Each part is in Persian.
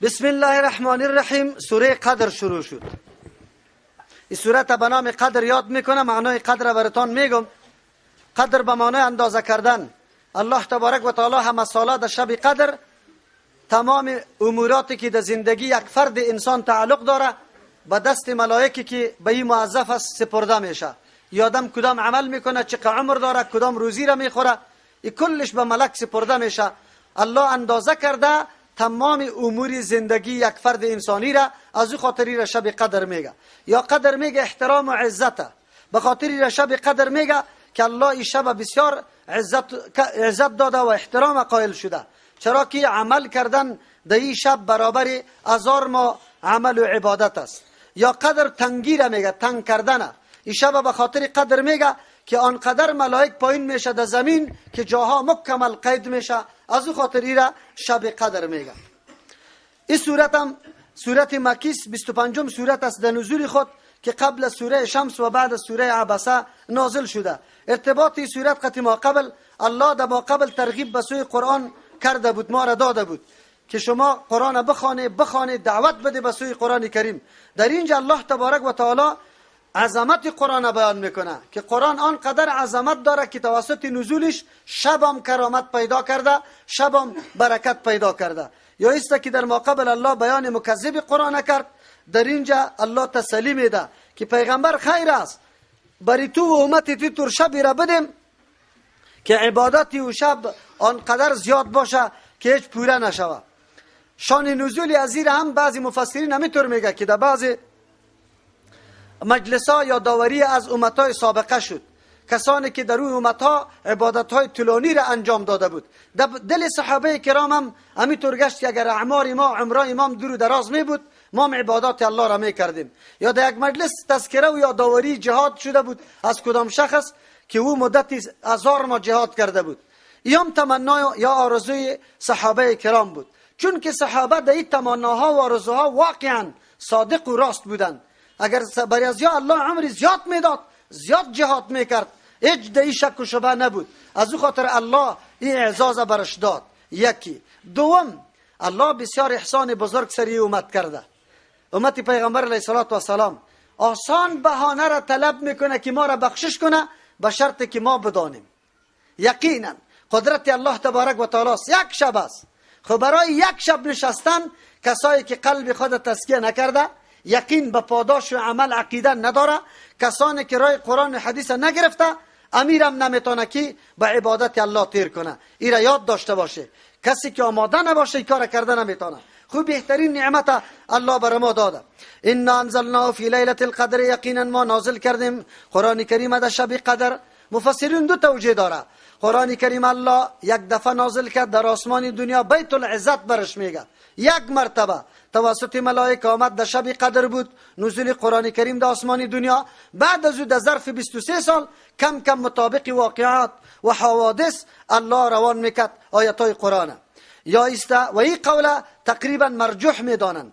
بسم الله الرحمن الرحیم. سوره قدر شروع شد. این سوره به نام قدر یاد میکنه، معنای قدر براتان میگم. قدر به معنای اندازه کردن. الله تبارک و تعالی همه ساله در شب قدر تمام اموراتی که در زندگی یک فرد انسان تعلق داره به دست ملائکه که به این موظف است سپرده میشه. یادم کدام عمل میکنه، چه عمر داره، کدام روزی را میخوره، این کلش به ملک سپرده میشه. الله اندازه کرده تمام امور زندگی یک فرد انسانی را، از او خاطری را شب قدر میگه. یا قدر میگه احترام و عزت، به خاطری را شب قدر میگه که الله این شب بسیار عزت داده و احترام قائل شده، چرا که عمل کردن در این شب برابر هزار ماه عمل و عبادت است. یا قدر تنگی را میگه، تنگ کردن. این شب به خاطر قدر میگه که آنقدر ملائک پایین میشه در زمین که جاها مکمل قید میشه، از او خاطر را شب قدر میگه. این سورت هم سورت مکیس، 25 سورت است در نزول خود که قبل سوره شمس و بعد سوره عبسه نازل شده. ارتباط این سورت قطع ما قبل، الله در ما قبل ترغیب به سوی قرآن کرده بود، ما را داده بود که شما قرآن بخوانه، بخوانه، دعوت بده به سوی قرآن کریم. در اینجا الله تبارک و تعالی عظمت قرآن بیان میکنه که قرآن آنقدر عظمت داره که توسط نزولش شبم کرامت پیدا کرده، شبم برکت پیدا کرده. یا است که در ما قبل الله بیان مکذب قرآن کرد، در اینجا الله تسلی میده که پیغمبر خیر است، بری تو و امت تو تر شبی را بدیم که عبادت او شب آنقدر زیاد باشه که هیچ پوره نشوه. شان نزول از این هم بعضی مفسرین همینطور میگه که در بعضی مجلس‌ها یا داوری از امت‌های سابقه شد، کسانی که در اون امت‌ها عبادت‌های طولانی را انجام داده بود. در دل صحابه کرام هم همینطور گشت که اگر اعمار ما عمرای ما دور و دراز می بود، ما هم عبادات الله را می کردیم. یا در یک مجلس تذکره و یا داوری جهاد شده بود از کدام شخص که او مدت هزار ماه جهاد کرده بود. ایام تمنا یا آرزوی صحابه کرام بود، چون که صحابه در این تمناها و آرزوها واقعا صادق و راست بودند. اگر برای از یا الله عمر زیاد میداد، زیاد جهاد میکرد، هیچ در این شک و شبه نبود. از او خاطر الله این اعزاز برش داد. یکی. دوم، الله بسیار احسان بزرگ سری امت کرده. امت پیغمبر علیه الصلاة والسلام آسان بهانه را طلب میکنه که ما را بخشش کنه، به شرط که ما بدانیم یقینا قدرت الله تبارک و تعالی است. یک شب است. خب برای یک شب نشستن کسایی که قلب خود تزکیه نکرده، یقین به پاداش و عمل عقیده نداره، کسانی که رای قرآن و حدیث نگرفته، امیرم نمیتونه که به عبادت الله تیر کنه. ای را یاد داشته باشه، کسی که آماده نباشه این کار کرده نمیتونه. خوب بهترین نعمت الله بر ما داده. انا انزلناه فی لیلة القدر، یقینا ما نازل کردیم قرآن کریم در شب قدر. مفسرین دو توجیه داره. قرآن کریم الله یک دفعه نازل کرد در آسمان دنیا، بیت العزت برش میگه، یک مرتبه توسط ملائکه آمد در شب قدر بود نزول قرآن کریم در آسمان دنیا. بعد از او در ظرف 23 سال کم کم مطابق واقعات و حوادث الله روان میکرد آیت های قرآن. یا است و این قول تقریبا مرجوح میدانند.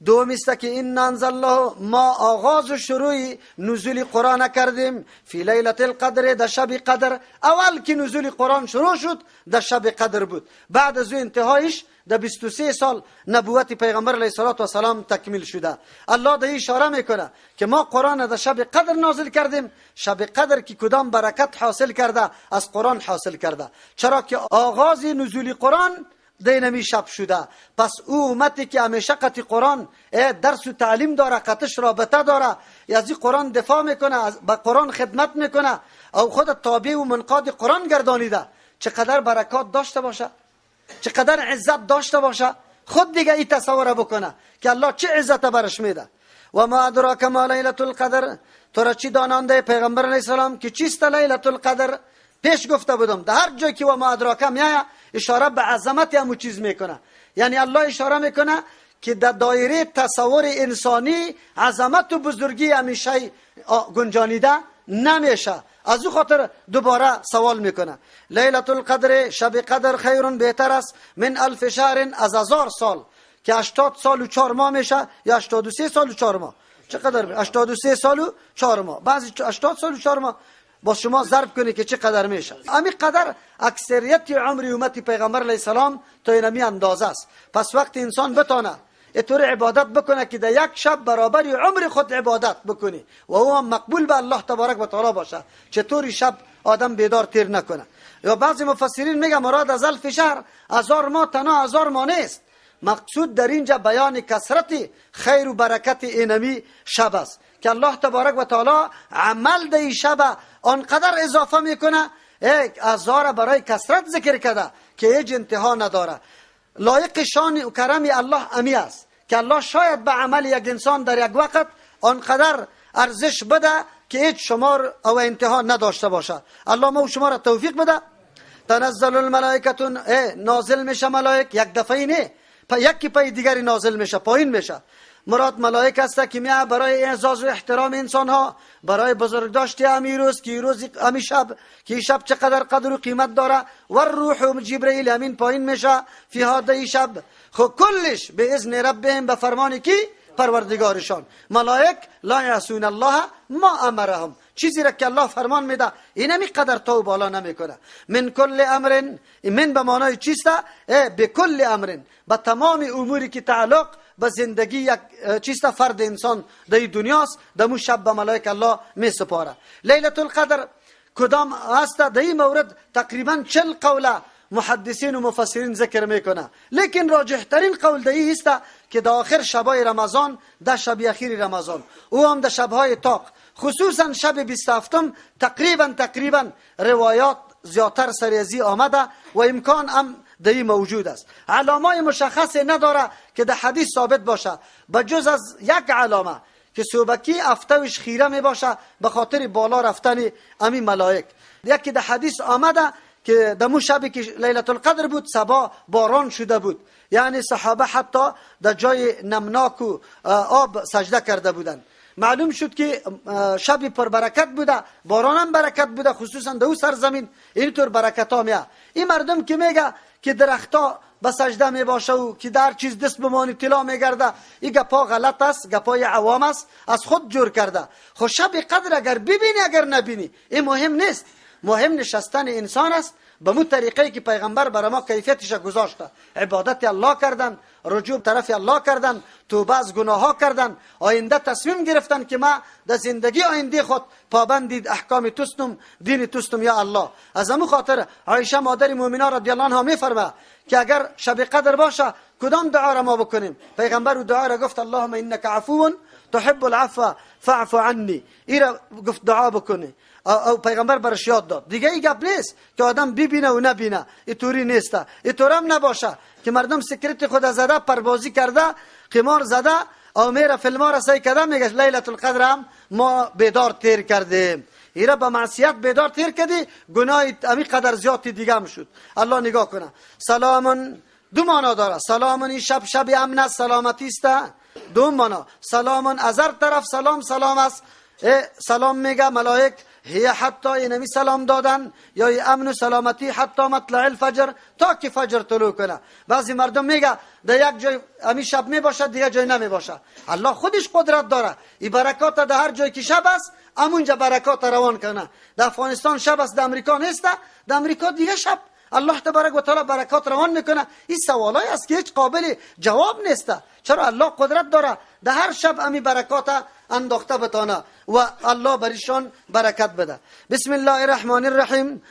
دوم است که این انزلناه، ما آغاز و شروع نزول قرآن کردیم فی لیلة القدر، در شب قدر. اول که نزول قرآن شروع شد در شب قدر بود، بعد از او انتهایش در 23 سال نبوت پیغمبر علیه الصلاة والسلام تکمیل شده. الله در اشاره میکنه که ما قرآن در شب قدر نازل کردیم. شب قدر که کدام برکت حاصل کرده، از قرآن حاصل کرده، چرا که آغاز نزول قرآن دینمی شب شده. پس او امتی که همیشه قطع قرآن درس و تعلیم داره، قطعش رابطه داره، از این قرآن دفاع میکنه، به قرآن خدمت میکنه، او خود تابع و منقاد قرآن گردانیده، چقدر برکات داشته باشه، چقدر عزت داشته باشه. خود دیگه این تصور بکنه که الله چه عزت برش میده. و ما ادراک ما لیلة القدر، تو را چی دانانده پیغمبر علیه السلام که چیست لیلة القدر؟ پیش گفته بودم در هر جای که و ما ادراک میایه اشاره به عظمت همون چیز میکنه. یعنی الله اشاره میکنه که در دایره تصور انسانی عظمت و بزرگی همیشه گنجانیده نمیشه. از او خاطر دوباره سوال میکنه. لیلة القدر، شب قدر، خیر بهتر است من الف شهر، از 1000 سال که 80 سال و 4 ماه میشه، یا 83 سال و 4 ماه. چقدر؟ 83 سال و 4 ماه. بعضی 80 سال و 4 ماه. با شما ضرب کنی که چه قدر میشه. امی قدر اکثریت عمر امت پیغمبر علیه السلام تا اینمی اندازه است. پس وقت انسان بتانه اینطور عبادت بکنه که در یک شب برابر عمر خود عبادت بکنی و او هم مقبول به الله تبارک و تعالی باشه، چطوری شب آدم بیدار تیر نکنه. یا بعضی مفسرین میگه مراد از الف شهر 1000 ماه تنها 1000 ماه نیست، مقصود در اینجا بیان کثرت خیر و برکت اینمی شب است که الله تبارک و تعالی عمل در این شب آنقدر اضافه میکنه، یک 1000 برای کثرت ذکر کرده که هیچ انتها نداره. لایق شان و کرم الله امی است که الله شاید به عمل یک انسان در یک وقت آنقدر ارزش بده که هیچ شمار او انتها نداشته باشه. الله ما و شما را توفیق بده. تنزل الملائکه، نازل میشه ملائک، یک دفعه نه، یکی پای دیگری نازل میشه، پایین میشه. مراد ملائک است که میه برای اعزاز و احترام انسان ها، برای بزرگداشت امی روز که روز امی شب که شب چقدر قدر و قیمت داره. و الروح جبرئیل امین پایین میشه فی هذه شب، خو کلش به اذن ربهم، به فرمان کی؟ پروردگارشان. ملائک لا یعصون الله ما امرهم، چیزی را که الله فرمان میده اینمی قدر تو بالا نمیکنه. من کل امر، من به معنای چیست؟ به کل امر، به تمام اموری که تعلق به زندگی یک چیست فرد انسان در دنیاست، در مو شب به ملائک الله می سپاره. لیلة القدر کدام است؟ در این مورد تقریبا 40 قوله محدثین و مفسرین ذکر میکنه، لیکن راجح ترین قول در این است که در آخر شبای رمضان، در شب اخیر رمضان، او هم در شبهای طاق، خصوصا شب 27 تقریبا روایات زیادتر سریزی آمده و امکان هم در این موجود است. علامه مشخص نداره که در حدیث ثابت باشه، بجز از یک علامه که صوبکی افتوش خیره می باشه به خاطر بالا رفتن امی ملائک. یکی در حدیث آمده که در مو شبی که لیلة القدر بود صبا باران شده بود، یعنی صحابه حتی در جای نمناک و آب سجده کرده بودند. معلوم شد که شب پربرکت بوده، باران هم برکت بوده، خصوصا در او سرزمین اینطور برکت ها میاد. این مردم که میگه که درختا به سجده می باشه و که در چیز دست بمانی طلا میگرده، این گپا غلط است، گپای عوام است، از خود جور کرده. خب شب قدر اگر ببینی اگر نبینی این مهم نیست، مهم نشستن انسان است به مو طریقه که پیغمبر برای ما کیفیتش گذاشته، عبادت الله کردن، رجوع طرف الله کردن، توبه از گناه ها کردن، آینده تصمیم گرفتن که ما در زندگی آینده خود پابند احکام توستم، دین توستم یا الله. از همون خاطر عایشه مادر مؤمنان رضی الله عنها میفرمه که اگر شب قدر باشه کدام دعا را ما بکنیم؟ پیغمبر او دعا را گفت اللهم انک عفو تحب العفو فاعف عنی. ایرا گفت دعا بکنی، او پیغمبر برش یاد داد. دیگه ای گپ نیست که آدم ببینه و نبینه، اینطوری نیست، اینطور هم نباشه که مردم سکرت خود زده، پروازی کرده، قمار زده، او میره فیلم را سعی کرده میگه لیلة القدر هم ما بیدار تیر کردیم. ایرا به معصیت بیدار تیر کردی، گناه امی قدر زیادی دیگه هم شد. الله نگاه کنه. سلام دو معنا داره، سلام این شب شب امن است، سلامتی است. دو معنا، سلام از هر طرف سلام سلام است. سلام میگه ملائک هی حتی اینمی سلام دادن یا امن و سلامتی حتی مطلع الفجر، تا که فجر طلوع کنه. بعضی مردم میگه در یک جای امی شب میباشه دیگه جای نمیباشه. الله خودش قدرت داره، این برکات در هر جای که شب است همونجا برکات روان کنه. در افغانستان شب است، در امریکا نیست، در امریکا دیگه شب الله تبارک و تعالی برکات روان میکنه. این سوالای است که هیچ قابل جواب نیست. چرا الله قدرت داره در هر شب امی برکات انداخته بتانه و الله برشان برکت بده. بسم الله الرحمن الرحیم.